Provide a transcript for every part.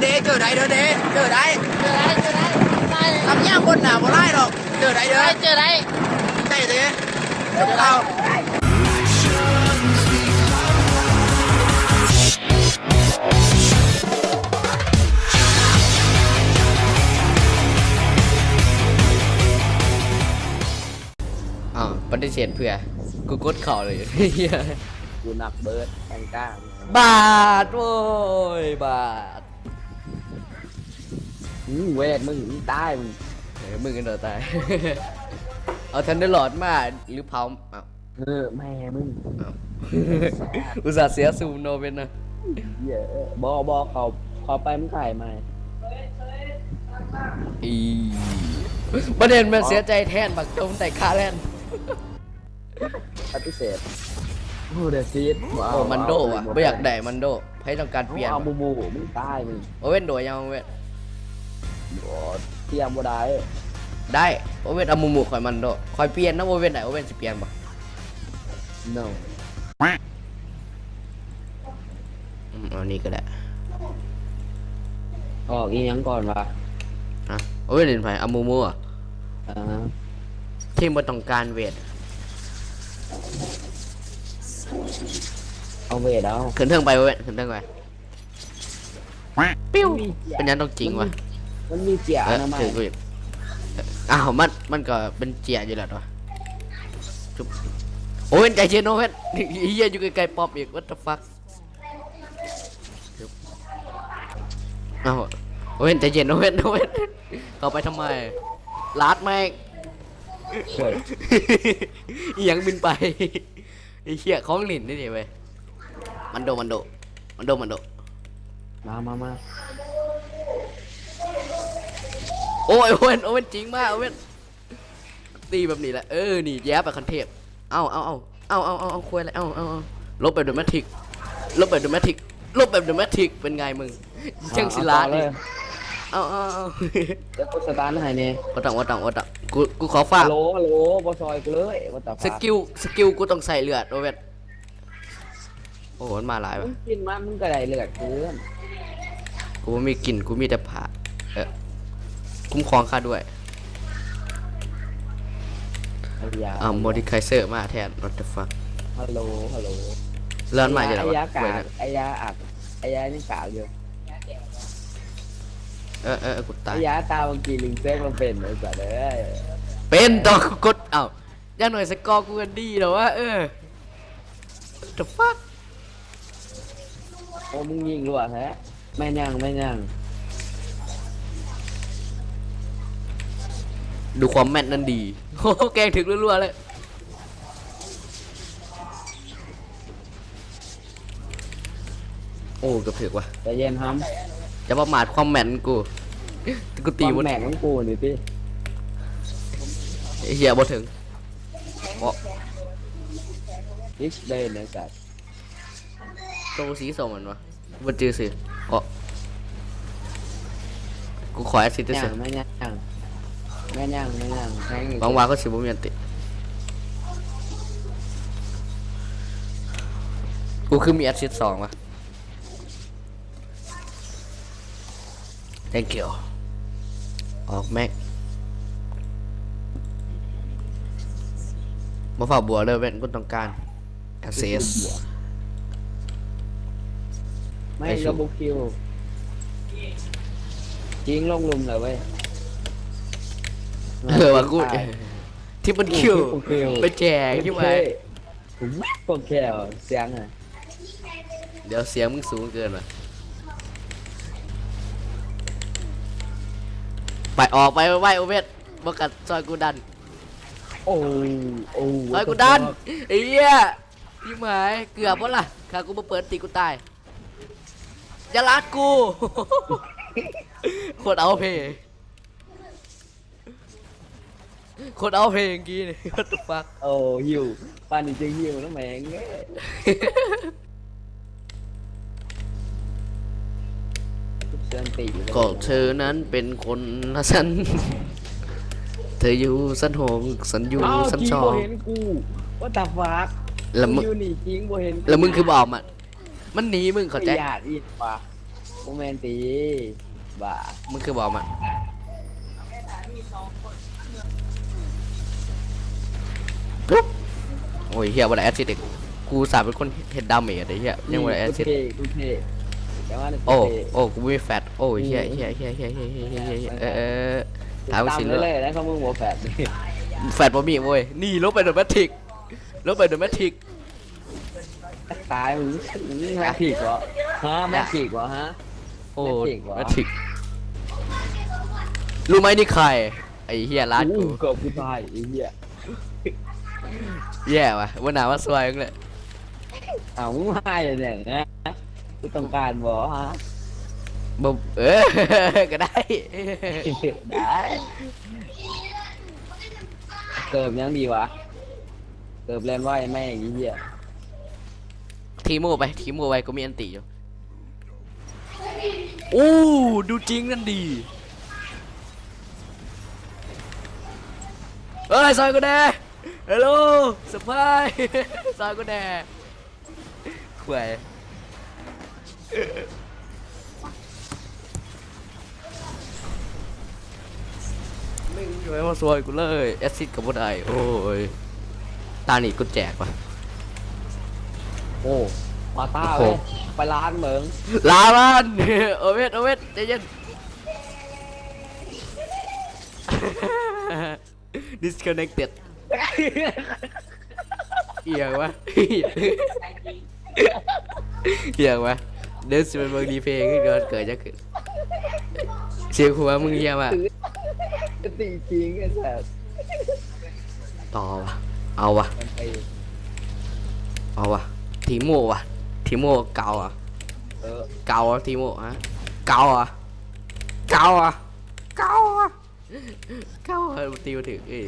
ເດີ ເຈີໄດ້ເດີ ເດີ ເຈີໄດ້ ເຈີໄດ້ ເຈີໄດ້ ໄດ້ ຄຳຍາວຄົນໜ້າບໍ່ຫຼາຍດອກ ເຈີໄດ້ເດີ ໄດ້ ເຈີໄດ້ ໄດ້ເດີ ເຈົ້າ. ອ້າວ ປະຕິເສດເພື່ອ ກູກົດເຂົ້າເລີຍ ກູນັກເບີດແອງກ້າ ບາດ ໂອ້ຍ ບາດ. ອືມ ເວດ ມຶງ ມຶງຕາຍ ມຶງ ເອີ ມຶງອັນດຽວຕາຍ ເອົາທັນເດີຫຼອດມາ ຫຼືເຜົາ ອ້າວ ເອີ ແມ່ມຶງ ອ້າວ ອຸດສ່າເສຍສູນໂນເວັນນະ ເອີ ບໍ່ ບໍ່ ເຂົ້າ ເຂົ້າໄປມັນກາຍໃໝ່ ອີ ປະເດັນແມ່ນເສຍໃຈແທນບັກໂຈມໃສ່ຄາແລນ. ປະຕິເສດ ໂອ້ ເດຊີດ ໂອ້ ມັນໂດ ບໍ່ເອົາ ບໍ່ເອົາ ບໍ່ຢາກໄດ້ມັນໂດ ໃຜຕ້ອງການປ່ຽນ ເອົາ ເອົາ ບໍ່ ບໍ່ ມຶງຕາຍມຶງ ໂອເວັນໂດຍັງ ໂອເວັນ ບໍ່ ຕຽມບໍ່ໄດ້ ໄດ້ ໂອເວັນເອົາໝູ່ໆ ຂ້ອຍມັນໂດ ຂ້ອຍປ່ຽນນະ ໂອເວັນໄດ້ ໂອເວັນຊິປ່ຽນບໍ່ ໂນ ອືມ ເອົານີ້ກໍໄດ້ ອອກອີ່ຫຍັງກ່ອນວະ ຮະ ໂອເວັນເຫັນໃຜ ອາມູມູ ອາ ທີມບໍ່ຕ້ອງການເວດ ເອົາເວດເອົາ ຂຶ້ນເທິງໄປ ໂອເວັນ ຂຶ້ນເທິງໄປ ປິວ ເປັນຫຍັງຕ້ອງຈິງວະ ມັນມີເຈ້ຍ ເອີ ອະນາໄມ ຖືກອີກ ອ້າວ ມັນ ມັນກໍເປັນເຈ້ຍຢູ່ແລ້ວຕົວະ ຈຸບ ໂອເວັນ ໃຈເຢັນ ໂອເວັນ ເຮີ້ຍ ຢູ່ໃກ້ໆ ປ້ອມອີກ what the fuck ອ້າວ ໂອເວັນ ໃຈເຢັນ ໂອເວັນ ໂອເວັນ ເຂົ້າໄປທຳໄມ ລາດແມ່ງ ໂອ້ຍ ອີ່ຫຍັງບິນໄປ ໄອ້ເຫ້ຍ ຂອງຫຼິ້ນນີ້ເດ້ເວີຍ ມັນໂດ ມັນໂດ ມັນໂດ ມັນໂດ ມາ ມາ ມາ ໂອ້ຍ ໂອເວັນ ໂອເວັນ ຈິງມາ ໂອເວັນ ຕີແບບນີ້ແຫຼະ ເອີ ນີ້ ແຍ່ໄປຄັນເທບ ເອົາ ເອົາ ເອົາ ເອົາ ເອົາ ເອົາ ເອົາ ຄວາຍແຫຼະ ເອົາ ເອົາ ເອົາ ຫຼົບແບບໂດແມທຣິກ ຫຼົບແບບໂດແມທຣິກ ຫຼົບແບບໂດແມທຣິກ ເປັນໄງມຶງ ຈັ່ງຊິລາດນີ້ ເອົາ ເອົາ ເອົາ ເອົາ ດຽວກູສະຕານໃຫ້ແດ່ ບໍ່ຕ້ອງ ບໍ່ຕ້ອງ ບໍ່ຕ້ອງ ກູ ກູຂໍຝາກ ຮັລໂຫຼ ຮັລໂຫຼ ບໍ່ຊ່ອຍກູເລີຍ what the fuck ສະກິວ ສະກິວ ກູຕ້ອງໃຊ້ເລືອດ ໂອເວັນ ໂອ້ ມັນມາຫຼາຍວ່ະ ມຶງກິນມາ ມຶງກໍໄດ້ເລືອດຄືນ ກູບໍ່ມີກິນ ກູມີແຕ່ຜ້າ ເອີ ຄຸ້ມຄອງຂ້າດ້ວຍ ອາ ອ່າ ໂມດິໄຄເຊີມາແທນ what the fuck ຮັລໂຫຼ ຮັລໂຫຼ ເລື່ອນມາຢູ່ແລ້ວ ອາຍາກາກ ອາຍາອັກ ອາຍາຍັງກາກຢູ່ ເອີ ເອີ ເອີ ກູຕາຍ ອາຍາຕາບັງກີລິງເຊັກມັນເປັນ ໄອ້ສັດເອີຍ ເປັນ ຕ້ອງກົດ ເອົ້າ ຢ່າງໜ້ອຍສະກໍກູກໍດີແລ້ວວະ ເອີ what the fuck ໂອ້ ມຶງຍິງຫຼວດແທ້ ແມ່ນຫຍັງ ແມ່ນຫຍັງ ດູຄວາມແມ່ນນັ້ນດີ ໂອ້ ແກງຖືກລັວໆເລີຍ ໂອ້ ເກືອບຖືກວ່ະ ໃຈເຢັນຫຳ ຢ່າປະໝາດຄວາມແມ່ນກູ ກູຕີບໍ່ ຄວາມແມ່ນຂອງກູນີ້ຕິ ເຮີ້ຍ ບໍ່ເຖິງ ເກາະ ອີກເດີນ ໄອ້ສັດ ໂຕສີສົ້ມແມ່ນບໍ່? ບໍ່ຈື່ຊື່ ເກາະ ກູຂໍແອັດຊິດຊື່ ແມ່ນຫຍັງ ແມ່ນຫຍັງ ແມ່ນຫຍັງ ແມ່ນຫຍັງ ຫວັງວ່າເຂົາຊິບໍ່ມີອັນຕິ ກູຄືມີແອັດຊິດສອງວະ. Thank you ອອກແມັກ ບໍ່ຟ້າວບົວເດີ ເວນ ກູຕ້ອງການ assist ແມ່ນ ໄປສູ່ ລະບົວຄິວ ຈິງລົງຫຼຸມແລ້ວເວີຍ ເອີ ວ່າກູ ຕາຍ triple kill triple kill ໄປແຈກຢູ່ໄວ triple kill ສຽງອະ ດຽວສຽງມຶງສູງເກີນວ່ະ ໄປ ອອກໄປໄວໆ ໂອເວດ ບໍ່ກັດ ຊ່ອຍກູດັນ ໂອ້ ໂອ້ ຊ່ອຍກູດັນ ໄອ້ເຫຍ ຊິບຫາຍ ເກືອບບໍ່ລະ ຖ້າກູບໍ່ເປີດຕິ ກູຕາຍ ຢ່າລາດກູ ໂຄດເອົາເພ ໂຄດເອົາເພງກີ້ນີ້ what the fuck ໂອ້ ຫິວ ປານນີ້ຈຶ່ງຫິວນະແມ່ງເອີຍ ເຊີນຕີຢູ່ ກໍເທີນັ້ນເປັນຄົນລະຊັ້ນ ເທີຢູ່ຊັ້ນຫົກ ສັນຢູ່ຊັ້ນສອງ ເອົ້າ ຈິງບໍ່ເຫັນກູ what the fuck ລະມຶງ ກູຢູ່ນີ້ຈິງບໍ່ເຫັນກູ ລະມຶງຄືບໍ່ເອົາມາ ມັນໜີມຶງເຂົ້າໃຈ ຍາດອີກວ່າ ບໍ່ແມ່ນຕິ ບ້າ. ມຶງຄືບໍ່ເອົາມາ? ໂອ້ຍ ເຮີຍ ບໍ່ໄດ້ແອັດຊິດອີກ. ກູອຸດສ່າເປັນຄົນເຮັດດາເມດເດ້ເຮີຍ ຍັງບໍ່ໄດ້ແອັດຊິດ. ກູເທ່ ກູເທ່ ແຕ່ວ່າ ໂອ້ ກູເທ່ ໂອ້ ກູບໍ່ມີແຟດ. ໂອ້ຍ ເອີ ເຮີຍ ເຮີຍ ເຮີຍ ເຮີຍ ເຮີຍ ເຮີຍ ເຮີຍ ເຮີຍ ເຮີຍ ເອີ ເອີ ເອີ ຖາມຊິເລີຍ ເລີຍ ຖ້າມຶງບໍ່ແຟດ ແຟດບໍ່ມີໂວ້ຍ. ນີ້ ລົງໄປໂດນແມັດທຣິກ ລົງໄປໂດນແມັດທຣິກ. ຕາຍ ມຶງ ມຶງແມັດທຣິກເຫາະ ຮະ ແມັດທຣິກເຫາະ ຮະ. ໂອ້ ແມັດທຣິກເຫາະ ແມັດທຣິກ. ຮູ້ໄໝນີ້ໃຄ? ໄອ້ເຫຍ ລາດກູ ເກືອບກູຕາຍ ໄອ້ເຫຍ. ແຍ່ວ່ະ ບໍ່ໜ້າມາຊ່ວຍມຶງເລີຍ. ເອົ້າ ມຶງໃຫ້ແນ່ນະ ກູຕ້ອງການບໍ່ ຮະ? ບໍ່ ເອີ ກໍໄດ້ ໄດ້. ເກີບຍັງດີວະ ເກີບແລ່ນໄວແມ່ງ ໄອ້ເຫຍ. ທີໂມໄປ ທີໂມໄວ ກູມີອັນຕິຢູ່. ໂອ້ ດູຈິງນັ້ນດີ. ເອີຍ ຊ່ອຍກູແດ່ ເຮລໂລ ສະພາຍ ຊ່ອຍກູແດ່ ຄວາຍ. ມຶງຢ່າມາຊ່ວຍກູເລີຍ ແອັດຊິດກໍບໍ່ໄດ້. ໂອ້ຍ ຕານີ້ກູແຈກວ່ະ. ໂອ້ ມາຕາເວີຍ ໂອ້ໂຫ ໄປລ້າງເບິ່ງ ລ້າງມັນ. ໂອເວັດ ໂອເວັດ ໃຈເຢັນ. ດິສຄອນເນັກເຕັດ ອີ່ຫຍັງວະ ອີ່ຫຍັງວະ. ດຽວຊິໄປເບິ່ງຣີເພລຄືກ່ອນ ເກີດຫຍັງຂຶ້ນ. ສຽງຫົວມຶງເຫຍມາກ ຕິຈິງໄອ້ສັດ. ຕໍ່ວະ ເອົາວະ ມັນໄປ ເອົາວະ ທີໂມວະ ທີໂມເກົ່າວະ ເອີ ເກົ່າວະ ທີໂມ ຮະ ເກົ່າວະ ເກົ່າວະ ເກົ່າວະ. ເຂົ້າ ເອີ ຕີບໍ່ຖືກ ເອີ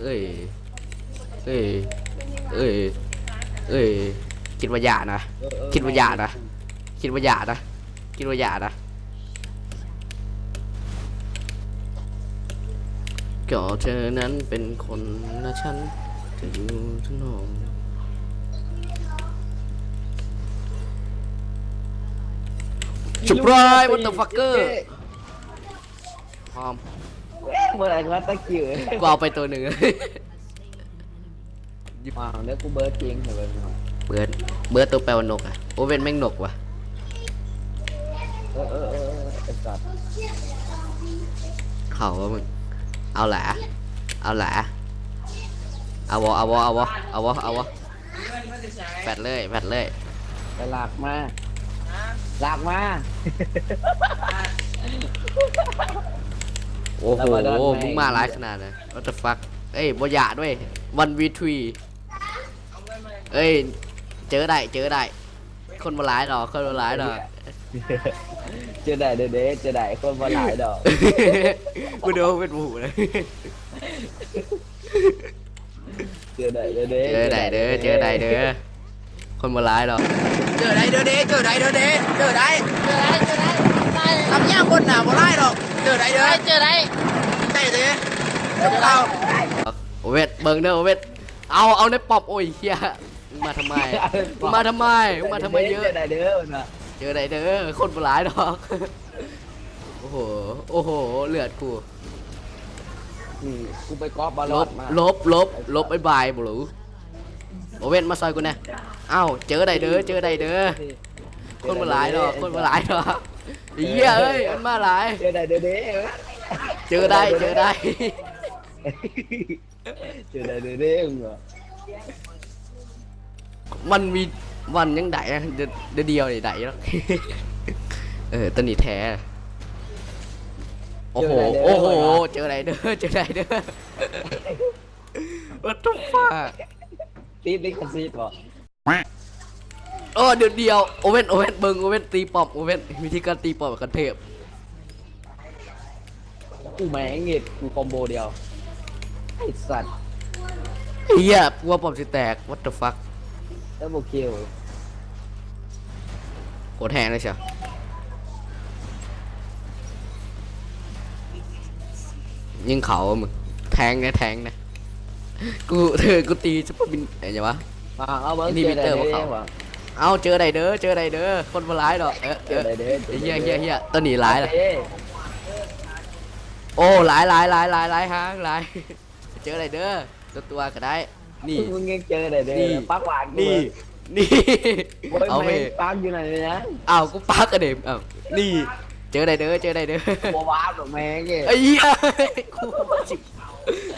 ເອີ ເອີ ເອີ ເອີ ຄິດວ່າຢ່ານະ ເອີ ເອີ ຄິດວ່າຢ່ານະ ເອີ ຄິດວ່າຢ່ານະ ຄິດວ່າຢ່ານະ. ກໍເທີນັ້ນເປັນຄົນນະ ສັນຈະຢູ່ທະໜອງ ເຊີໄພຣສ໌ ມາເຕີຟັກເກີ. ພ້ອມ ເມື່ອໃດວ່າຕະກີ້ ກູເອົາໄປໂຕໜຶ່ງ. ມາເດີ ກູເບີດຈິງໃຫ້ເບິ່ງ. ເບີດ ເບີດໂຕແປວ່ານົກອະ. ໂອເວັນແມ່ງນົກວ່ະ. ເອີ ເອີ ເອີ ເອີ ໄອ້ສັດ ເຂົ້າບໍ່ມຶງ? ເອົາຫຼະ ເອົາຫຼະ ເອົາບໍ່ ເອົາບໍ່ ເອົາບໍ່ ເອົາບໍ່ ເອົາບໍ່? ແຟດເລີຍ ແຟດເລີຍ. ໄປລາກມາ ລາກມາ. ໂອ້ໂຫ ລາວມາດອນແມ່ງ ມຶງມາຫຼາຍຂະໜາດນະ. What the fuck? ເອີຍ ບໍ່ຢາກດ້ວຍ ວັນວີທຣີ. ເອີຍ ເຈີໄດ້ ເຈີໄດ້ ຄົນບໍ່ຫຼາຍດອກ ຄົນບໍ່ຫຼາຍດອກ. ເຈີໄດ້ເດີ ເຈີໄດ້ ຄົນບໍ່ຫຼາຍດອກ. ກູເດີເປັນໝູ່ເລີຍ. ເຈີໄດ້ເດີ ເຈີໄດ້ເດີ ເຈີໄດ້ເດີ ຄົນບໍ່ຫຼາຍດອກ. ເຈີໄດ້ເດີ ເຈີໄດ້ເດີ ເຈີໄດ້ ເຈີໄດ້ ເຈີໄດ້. ທຳຍາມຄົນໜ້າບໍ່ຫຼາຍດອກ ເຈີໄດ້ເດີ ເຈີໄດ້ ໄດ້ເດີ. ເອົາ ໂອເວັດ ເບິ່ງເດີ ໂອເວັດ. ເອົາ ເອົາໃນປ້ອມ. ໂອ້ຍ ເຮີຍ ມຶງມາທຳໄມ ມຶງມາທຳໄມ ມຶງມາທຳໄມເຢີະ? ເຈີໄດ້ເດີ ເຈີໄດ້ເດີ ຄົນບໍ່ຫຼາຍດອກ. ໂອ້ໂຫ ໂອ້ໂຫ ເລືອດກູ. ອືມ ກູໄປກອບບາລອດມາ. ຫຼົບ ຫຼົບ ຫຼົບ ບາຍບາຍ ບຣູ. ໂອເວັນ ມາຊ່ອຍກູແດ່. ເອົ້າ ເຈີໄດ້ເດີ ເຈີໄດ້ເດີ ຄົນບໍ່ຫຼາຍດອກ ຄົນບໍ່ຫຼາຍດອກ. ເຮີຍເອີຍ ມັນມາຫຼາຍ. ເຈີໄດ້ເດີ ເຈີໄດ້ ເຈີໄດ້. ເຈີໄດ້ເດີ ເດ້ ມຶງວ່າ ມັນມີ ມັນຍັງໄດ້ນະ ດຽວ ດຽວນີ້ໄດ້ຢູ່ດອກ. ເອີ ຕົວນີ້ແທ້. ໂອ້ໂຫ ໂອ້ໂຫ ເຈີໄດ້ເດີ ເຈີໄດ້ເດີ. What the fuck? ຕິດລິຂະສິດບໍ່? ໂອ້ ດຽວ ດຽວ ໂອເວັນ ໂອເວັນ ເບິ່ງ ໂອເວັນຕີປ້ອມ ໂອເວັນ ວິທີການຕີປ້ອມຂັ້ນເທບ. ກູແມ່ງເຮັດ ກູຄອມໂບດຽວ ໄອ້ສັດ. ເຮີຍ ກູວ່າປ້ອມຊິແຕກ. What the fuck? Double kill. ໂຄດແຮງເລີຍຊະ. ຍິງເຂົາ ມຶງ ແທງແດ່ ແທງແດ່. ກູ ເອີ ກູຕີຊຸບເປີບິນ ເອີ ຫຍັງວະ? ມາເອົາເບິ່ງ ເຈີໄດ້ເດ້ຫວາ? ເອົາ ເຈີໄດ້ເດີ ເຈີໄດ້ເດີ ຄົນບໍ່ຫຼາຍດອກ. ເອີ ເອີ ເຈີໄດ້ເດີ ເຮີ້ຍ ເຮີ້ຍ ເຮີ້ຍ ໂຕນີ້ຫຼາຍລະ. ໂອ້ ຫຼາຍ ຫຼາຍ ຫຼາຍ ຫຼາຍ ຫຼາຍ ຫາງຫຼາຍ. ເຈີໄດ້ເດີ ຕົວໆກໍໄດ້. ນີ້ ມຶງຍັງເຈີໄດ້ເດີ ນີ້ ປາກຫວານ ນີ້ ນີ້ ໂອ້ຍ ເອົາເວີຍ ປາກຢູ່ນັ້ນເລີຍນະ. ອ້າວ ກູປາກກໍເດ້. ອ້າວ ນີ້ ເຈີໄດ້ເດີ ເຈີໄດ້ເດີ. ບໍ່ວ່າດອກແມ່ງເອີຍ ໄອ້ເຫຍ ກູຊິ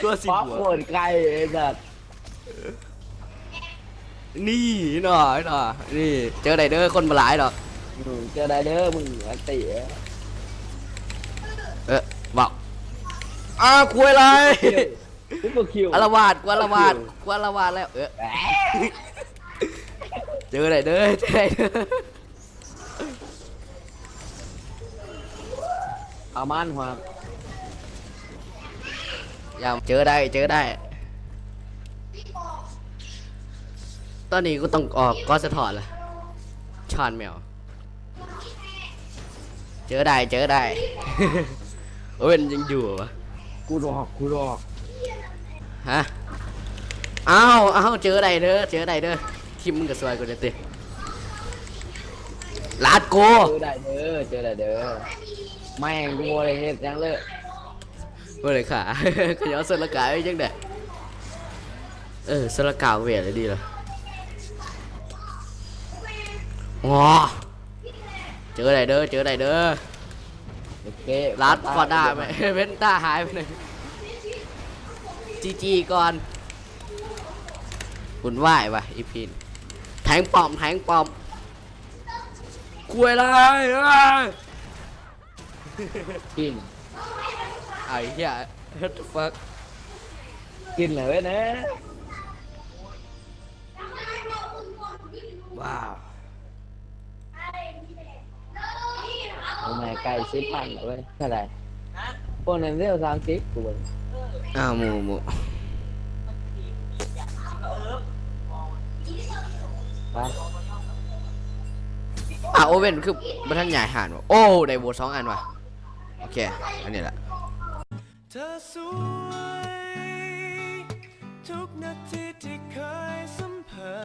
ກູຊິ ປາກໂຄດໄກໄອ້ສັດ. ນີ້ໜ້ອຍ ໜ້ອຍ ນີ້ ເຈີໄດ້ເດີ ຄົນບໍ່ຫຼາຍດອກ. ອືມ ເຈີໄດ້ເດີ ມຶງອັນຕິ. ເອີ ເວົ້າ ອ້າ ຄວາຍລາຍ Triple kill ອາລະວາດ ກູອາລະວາດ Triple kill ກູອາລະວາດແລ້ວ. ເອີ ເຈີໄດ້ເດີ ເຈີໄດ້ເດີ. ປະມານຫົວ ຢ່າ ເຈີໄດ້ ເຈີໄດ້. ຕອນນີ້ກູຕ້ອງອອກກອນສະທ້ອນລະ ຊານແມວ. ເຈີໄດ້ ເຈີໄດ້. ໂອ້ຍ ມັນຍັງຢູ່ຫວະ? ກູດອກ ກູດອກ. ຮະ? ອ້າວ ອ້າວ ເຈີໄດ້ເດີ ເຈີໄດ້ເດີ. ທີມມຶງກໍຊ່ວຍກູແດ່ຕິ ລາດໂກ. ເຈີໄດ້ເດີ ເຈີໄດ້ເດີ. ແມ່ງ ກູບໍ່ໄດ້ເຮັດຫຍັງເລີຍ. ບໍ່ໄດ້ຂ້າ ຂະຫຍອດສະລະກາໄວ້ຈັ່ງໃດ. ເອີ ສະລະກາເວດດີລະ. ອໍ ເຈີໄດ້ເດີ ເຈີໄດ້ເດີ. ໂອເຄ ລາດ ກອດດາ ເວັນຕາຫາຍໄປໜຶ່ງ. ຈີຈີກ່ອນ. ວຸ້ນວາຍວ່ະ ອີພີນີ້. ແທງປ້ອມ ແທງປ້ອມ. ຄວາຍລາຍ ເອີຍ. ກິນ ໄອ້ເຫຍ what the fuck. ກິນເລີຍເວີຍນະ. ວ້າວ ໂອ້ ແມ່ ໃກ້ສິບພັນແລ້ວເວີຍ. ເທົ່າໃດ? ພວກນັ້ນເລວສາມສິບ ກູເບິ່ງ. ອ້າວ ໝູ່ ໝູ່ ໄປ. ອ້າວ ໂອເວັນຄືບໍ່ທັນຍ້າຍຮ້ານຫວະ? ໂອ້ ໄດ້ໂຫວດສອງອັນຫວະ. ໂອເຄ ອັນນີ້ແຫຼະ. ເທີສວຍ ທຸກນາທີທີ່ເຄີຍສະ